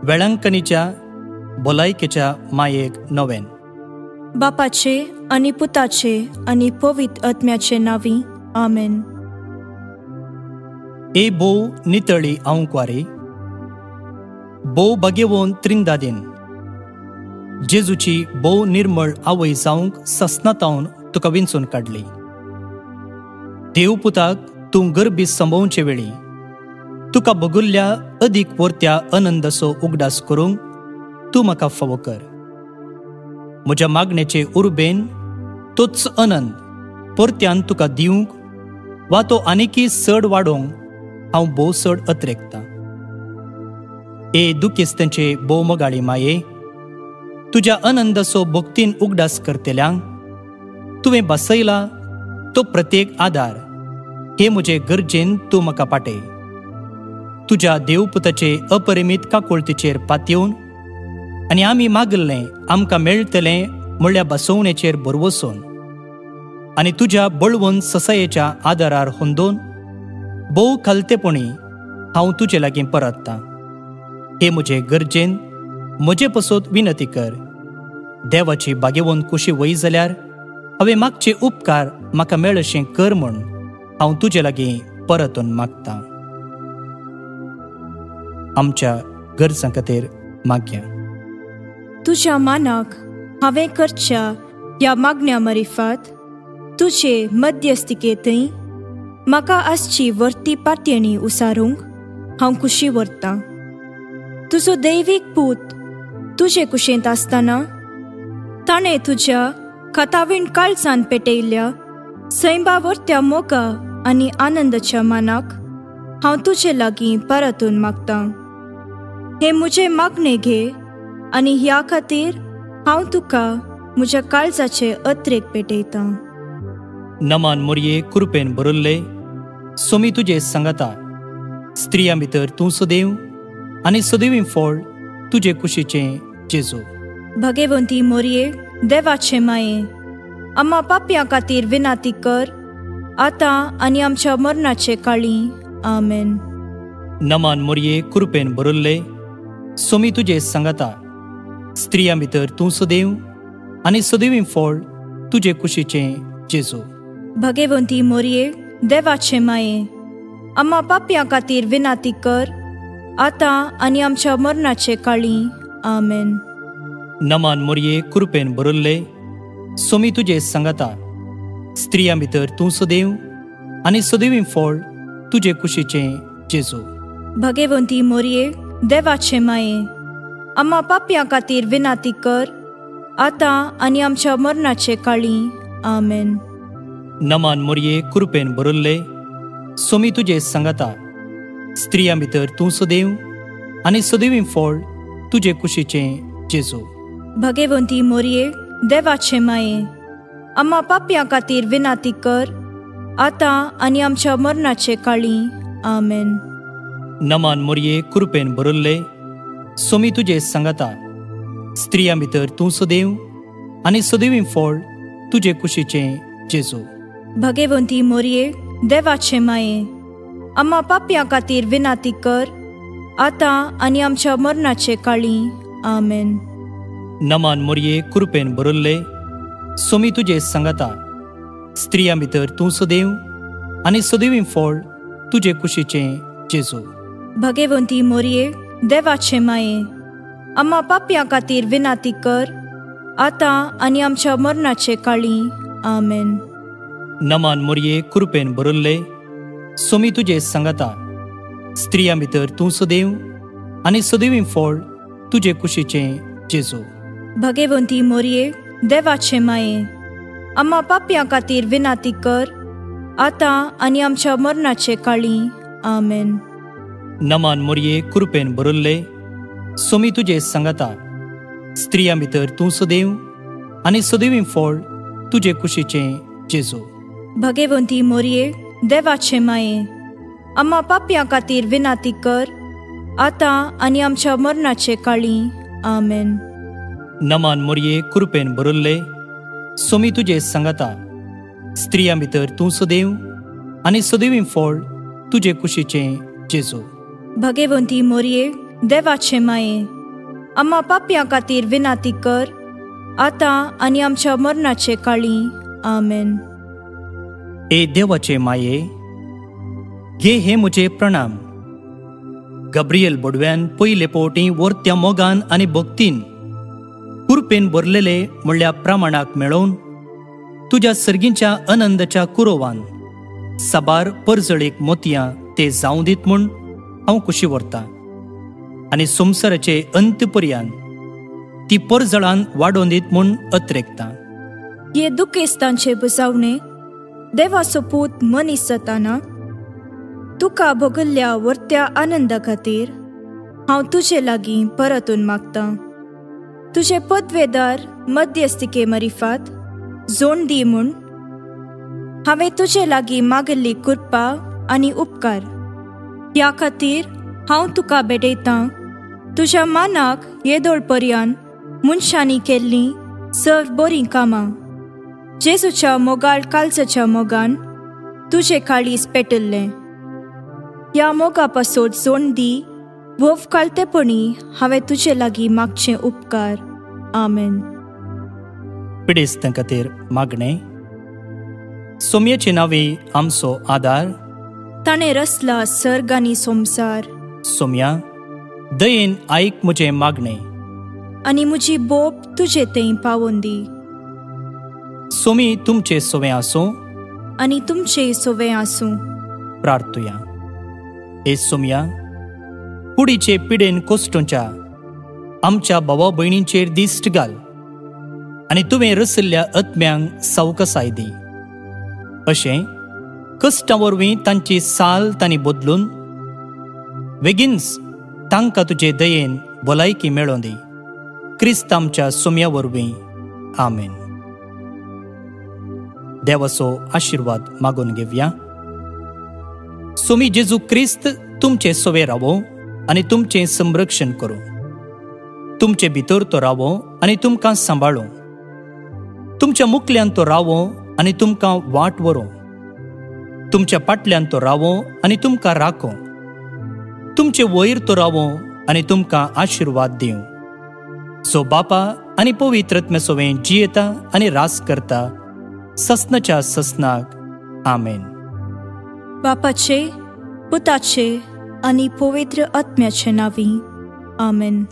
वेळांकनीच्या भलायकेच्या मायेक नवेन. बापाचे आनी पुताचे आनी पवित्र आत्म्याचे नांवी आमेन. ए भोव नितळी आंवकुवारी, भोव भाग्यवंत त्रिंदादीन, जेजूची भोव निर्मळ आवय जावंक ससनातावन तुका विंचून काडली. देवपुताक तूं गरबी संभोवचे वेळी तुका भोगुल्ल्या अदीक वर्त्या आनंदाचो उगडास करूंक तूं म्हाका फावो कर. म्हज्या मागण्याचे उर्बेन तोच आनंद परत्यान तुका दिवंक वा तो आनीकी चड वाडोवंक हांव भोव चड अत्रेकतां. ए दुखेस्तांचे भोव मोगाळी माये, तुज्या आनंदाचो भक्तीन उगडास करतल्यांक तुवें बसयला तो प्रत्येक आदार हे म्हजे गरजेन तूं म्हाका पाटय. तुज्या देवपुताचे अपरिमीत काकुळतीचेर पातयेवन आनी आमी मागल्लें आमकां मेळटलें म्हळ्या बसोवणेचेर भरवसून आनी तुज्या बळवंत ससायेच्या आदारार होंदोवन भोव खालतेपणी हांव तुजे लागीं परततां. हे म्हजे गरजेन म्हजे पसत विनंती कर. देवाची भाग्यवंत कुशी वय जाल्यार हांवें मागचे उपकार म्हाका मेळशें कर म्हूण हांव तुजे लागीं परतून मागतां. आमच्या गरजां खातीर मागया. तुज्या मानाक हांवें करच्या ह्या मागण्या मरिफात तुजे मध्यस्थिकेंतय म्हाका आसची वर्ती पातयेणी उसारूंक हांव खुशी व्हरतां. तुजो दैवीक पूत तुजे कुशेंत आसतना ताणें तुज्या खातावीण काळजान पेटयल्ल्या सैंबा वर्त्या मोगा आनी आनंदाच्या मानाक हांव तुजे लागीं परतून मागतां. हे म्हजे मागणे घे आनी ह्या खातीर हांव तुका म्हज्या काळजाचे अत्रेक पेटयतां. नमान मोरये, कृपेन भरिल्ले, सोमी तुजे सांगाता. स्त्रियां भितर तूं सदैव आनी सदैवी फळ तुजे कुशीचें जेजू. भगवंती मोरये, देवाचे माये, आम्हा पापयां खातीर विनंती कर, आतां आनी आमच्या मरणाचे काळी. आमेन. नमान मोरये, कृपेन भरिल्ले, सोमी तुजे सांगाता. स्त्रियां भितर तूं सदैव आनी सदैवी फळ तुजे कुशीचें जेजू. भगवंती मोरये, देवाचे माये, आम्हा पापयां खातीर विनंती कर, आतां आनी आमच्या मरणाचे काळी. आमेन. नमान मोरये, कृपेन भरिल्ले, सोमी तुजे सांगाता. स्त्रियां भितर तूं सदैव आनी सदैवी फळ तुजे कुशीचें जेजू. भगवंती मोरये, देवाचे माये, आम्हा पापयां खातीर विनंती कर, आतां आनी आमच्या मरणाचे काळी. आमेन. नमान मोरये, कृपेन भरिल्ले, सोमी तुजे सांगाता. स्त्रियां भितर तूं सदैव आनी सदैवी फळ तुजे कुशीचें जेजू. भगवंती मोरये, देवाचे माये, आम्हा पापयां खातीर विनंती कर, आतां आनी आमच्या मरणाचे काळी. आमेन. नमान मोरये, कृपेन भरिल्ले, सोमी तुजे सांगाता. स्त्रियां भितर तूं सदैव आनी सदैवी फळ तुजे कुशीचें जेजू. भगवंती मोरये, देवाचे माये, आम्हा पापयां खातीर विनंती कर, आतां आनी आमच्या मरणाचे काळी. आमेन. नमान मोरये, कृपेन भरिल्ले, सोमी तुजे सांगाता. स्त्रियां भितर तूं सदैव आनी सदैवी फळ तुजे कुशीचें जेजू. भगवंती मोरये, देवाचे माये, आम्हा पापयां खातीर विनंती कर, आतां आनी आमच्या मरणाचे काळी. आमेन. नमान मोरये, कृपेन भरिल्ले, सोमी तुजे सांगाता. स्त्रियां भितर तूं सदैव आनी सदैवी फळ तुजे कुशीचें जेजू. भगवंती मोरये, देवाचे माये, आम्हा पापयां खातीर विनंती कर, आतां आनी आमच्या मरणाचे काळी. आमेन. नमान मोरये, कृपेन भरिल्ले, सोमी तुजे सांगाता. स्त्रियां भितर तूं सदैव आनी सदैवी फळ तुजे कुशीचें जेजू. भगवंती मोरये, देवाचे माये, आम्हा पापयां खातीर विनंती कर, आतां आनी आमच्या मरणाचे काळी. आमेन. नमान मोरये, कृपेन भरिल्ले, सोमी तुजे सांगाता. स्त्रियां भितर तूं सदैव आनी सदैवी फळ तुजे कुशीचें जेजू. भगवंती मोरये, देवाचे माये, आम्हा पापयां खातीर विनाती कर, आतां आनी आमच्या मरणाचे काळी. आमेन. ए देवाचे माये, घे हे म्हजे प्रणाम. गब्रियल बोडव्यान पयले पवटी वर्त्या मोगान आनी भक्तीन कुरपेन भरलेले म्हणल्या प्रमाणाक मेळोवन तुज्या सर्गींच्या आनंदाच्या कुरोवान साबार परजळीक मोतयां ते जावं दीत म्हूण हांव खुशी व्हरतां आनी संवसाराचे अंत पर्यान ती परजळान वाडोवन दीत म्हूण अत्रेकतां. हे दुखेस्तांचे बुजावणे देवाचो पूत मनीस जाताना तुका भोगल्ल्या वर्त्या आनंदा खातीर हांव तुजे लागीं परतून मागतां. तुजे पदवेदार मध्यस्तिके मरिफात जोण दी म्हूण हांवें तुजे लागीं मागिल्ली कृपा आनी उपकार. ह्या खातीर हांव तुका भेटयतां तुज्या मानाक येदोळ पर्यान मनशांनी केल्लीं सर्व बरीं कामां, जेजूच्या मोगाळ कालजाच्या मोगान तुजे काळीज पेटिल्लें. ह्या मोगा पासत जोण दी भोव कालतेपणी हांवें तुजे लागीं मागचें उपकार. आमेन. पिडेस्तां खातीर मागणें. सोमयेचे नांवी आमचो आदार, ताणें रचला सर्ग आनी संवसार. सोमया, दयेन आयक म्हजें मागणें आनी म्हजी बोप तुजे थंय पावोवन दी. सोमी तुमचे सोवें आसूं आनी तुमचे सोवें आसूं. प्रार्थुया. हे सोमया, कुडीचे पिडेन कोश्टोंच्या आमच्या भावा भयणींचेर दिश्ट घाल आनी तुवें रचिल्ल्या आत्म्यांक सावकसाय दी. अशें कश्टां वरवीं तांची साल तांणी बदलून बेगीनच तांकां तुजे दयेन भलायकी मेळोवन दी. क्रिस्त आमच्या सोमया वरवीं. आमेन. देवाचो आशिर्वाद मागून घेवया. सोमी जेजू क्रिस्त तुमचे सोवे रावो आनी तुमचें संरक्षण करूं. तुमचे भितर तो रावो आनी तुमकां सांबाळूं. तुमच्या मुखल्यान तो रावो आनी तुमकां वाट व्हरूं. तुमच्या पाटल्यान तो रावो आनी तुमकां राखो. तुमचे वयर तो रावो आनी तुमकां आशिर्वाद दिवं. सो बापा आनी पवित्र आत्म्या सोवें जियेता आनी रास करता ससनाच्या ससनाक. आमेन. बापाचे, पुताचे आनी पवित्र आत्म्याचे नांवी. आमेन.